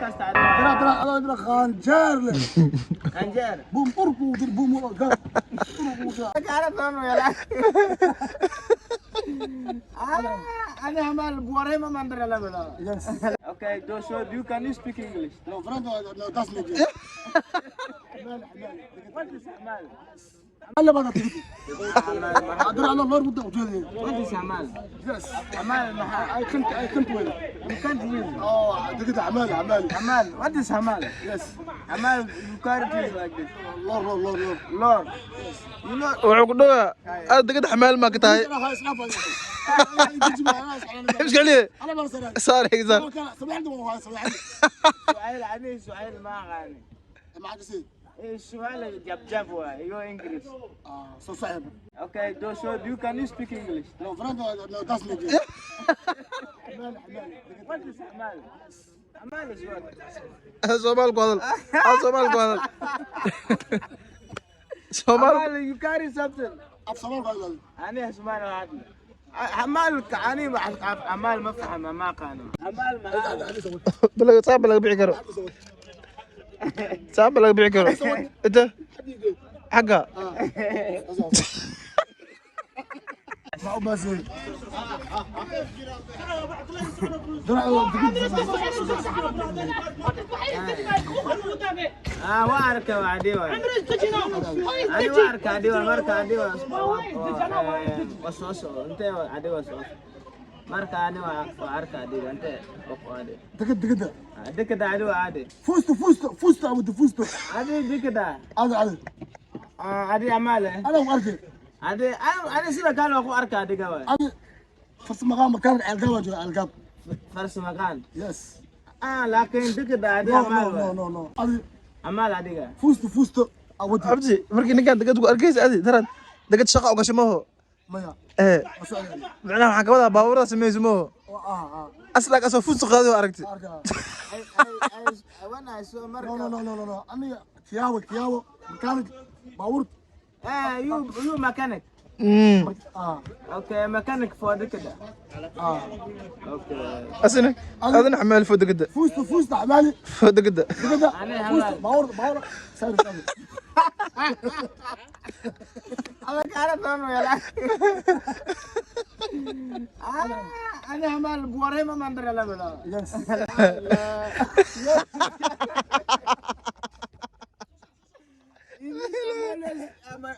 kasta. Dira dira adoo dira qaanjeer leh. Qanjeer. Buum urku dir buum gal. Kaara doon wala. Ah, ani hamal buare ma mandra la bala. Yes. Okay, do so you can you speak English? No, friend, no, that's me. Xamaal, xamaal. What is hamal? Alla baa tigid. Dira alla lor muddo ujeediyay. What is hamal? Yes. Hamal maxa? I can't win. You can't win. Oh, digid xamaal, xamaal. Hamal, what is hamal? Yes. Hamal, you carry things like this. Lor, lor, lor, lor. Lord. You know Wuxuu ku dhawaa aad degada xamaal maa ka tahay. Iska celiye. Saar saar. Su'aal ani su'aal ma aqaani. Eh, su'aal jab jab waay, iyo English. Okay, do so you can you speak English? What is hamal? Hamal is what? Soomaal ku hadal, aad Soomaal ku hadal, Soomaal. Hamal, you carry something. Ani Soomaali hadla. Hamal ani hamal ma fahma, ma aqaano. Hamal ma Balaga saaba laga bixi karo, saaba laga bixi karo inta xagga. Ah, waa arka waa dhiwa. Ani waa arka dhiwa marka dhiwa waa soo socdo intee adiwa soo marka ani waa arka dhiwa intee oo adi dekada adiwa adi. Fusto, fusto, fusto, abu fusto. Adi dekada. Adi, adi. Ah, adi amale. Ana ku arkay. Adi ani sida kale waa ku arka adiga waay. Adi farsamaqaan makaan algaab waa jira algaab. Faras maqaan. Yes. Ah, laakiin dekada adi No, amal. No, no, no, no, adi. Amal adiga. Fusto, fusto awadi. Abdi, markii ninkan degad ku arkaysa adi darad degad shaqa ugasho maho? Maya. Ee. Masoo. Macnaha waxaan ka wadaa baabuurada sameyso maho? Ah ah. Aslaag asoo fuustu qaadi oo aragti. Arka. I when I saw No. Marka No, no, no, no, no, aniga kiyaabo, kiyaabo mechanic baabuur. Eh, you mechanic? Ah. Okay, mechanic for dekada. Ah. Okay. Asina adina xamaal foo degada. Fusto, fusto, xamaali. Foo degada. Digada. Ani fusto. xamaali. Baabuur, baabuur saari, saari. Ama kaara doon wala. Ah, ani hamal buare ma mandra la bala. Yes.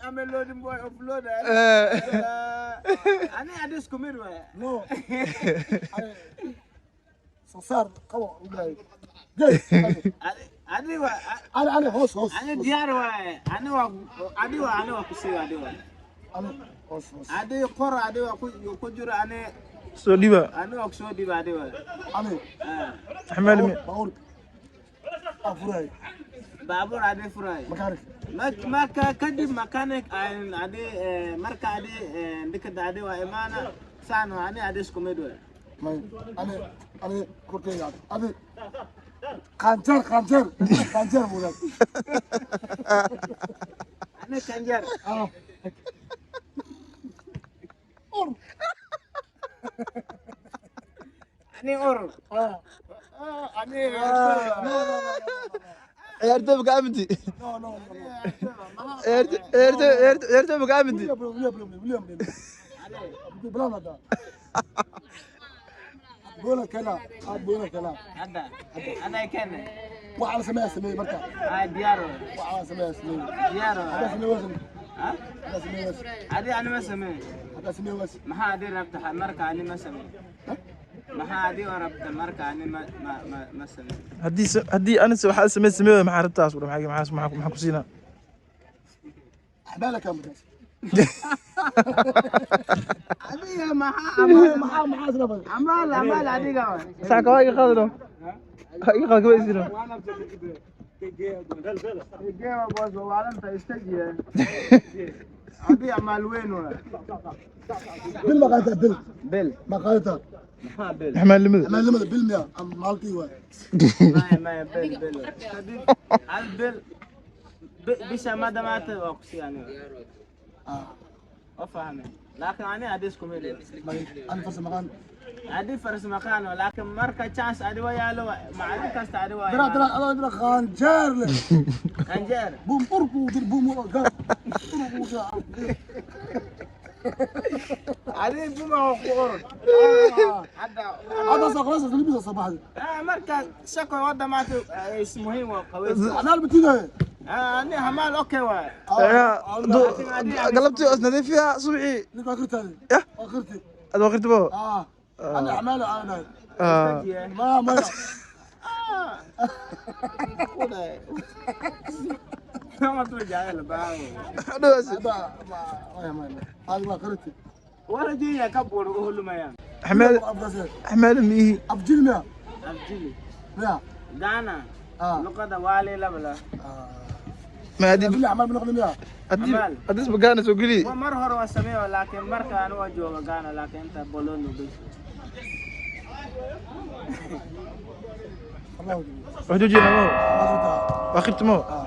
I'm a loading boy uploader. Ani adis kumir wa. No, soo saar qabo ugaay gey. Adi wa. Ani, ani hoos, hoos. Ani diyaar wa. Ani wa adi wa ani wa kusi adi wa. Ani hoos, hoos. Adi qor adi wa ku ku jiro ani. Soo dhiba. Ani wa kusoo dhiba adi wa. Ani. Ah. Xamaal mi? Baabuur afuray. Baabuur adi furay. Mechanic. Marka kadib mechanic adi marka adi dikada adi waa imaana saan wa ani adi isku mid wa. May, ani, ani korkeyga adi qaanjeer, qaanjeer, qaanjeer buu leeyahay. Ani kanjar. Ah, ur. Ani ur. Ah. Ani. No, no, no. Ciyaartooy maka aaminti? No, no, no. Ciyaartooy, ciyaartooy, ciyaartooy maka aaminti? William, William, William, William bilan hada boona kena aad boona kena. Hadda ana kene. Waxaa la sameeyaa sameeyey marka. Ah, diyaar wa. Waxaa la sameeyaa sameeyey. Diyaar wa. Haddaa sameey wasan. Ah. Haddaa sameey wasan. Adi ani ma sameey. Haddaa sameey wasan. Maxaa adi rabta marka ani ma sameey? Maxaa adi oo rabta marka ani ma sameey? Haddii anis waxaa samey sameey, maxaa rabtaas u maxaa maxaa maxaa ku siinaa? Axbaala kaa markaas. Adiga maxaa amal? Maxaa, maxaa isla badan? Amal, amal adiga wa. Sax kawaa iga qaadano, iga qaad kaba isino. Gewa boos waalanta istajiye. Adi amal weyn wa. Bil ma qaadataa bil? Bil. Ma qaadataa? Maxaa bil? Xamaalnimada. Xamaalnimada bil miya ama maaltii waay? Maya, maya, bil bil kadib hal bil bisha ma dhamaatay waa ku sii aniga. Ah. Oo fahmay, laakiin ani adi isku mid May, ani farsamaqaan. Adi farsamaqaan, laakiin marka chance adi waa yaalo, macallin kasta adi waa. Dira dira adoo dira qaanjeer leh. Qanjeer. Bum urku dir bum gar. Urku dir. Adi buma ku orod hadda. Hada soo khalaas libisa soo baxday. Ah, marka shaqo waa dhamaatay, is muhiim waa qaweys. Anaa bitiida. Ah, ani hamaal, okay waay. Galabtii os nadiifiya, subaxii. Ninka akhirtaadi. Yah. Akhirti. Ad waqtibo. Ah. Ana amaal ana. Ah. Ma ma. Ah. Ma tu jahil baawo. Hadhowaasi. Hada ma ma ma. Hada ma akhirti. Wala jiya ka bor u hulmaya. Xamaal xamaal miihi. Abjil miya. Abjili. Miya. Ghana. Ah. Luqada waali labala. Ma hadii Abjil amaal noqon miya. Hadii hadii isbagaana soo geli. Wa mar hore waa sameeyo, laakiin marka anu waa jooga Ghana, laakiin inta Bologna bas. Allah. Wax joojina mo. Akhirta mo. Ah.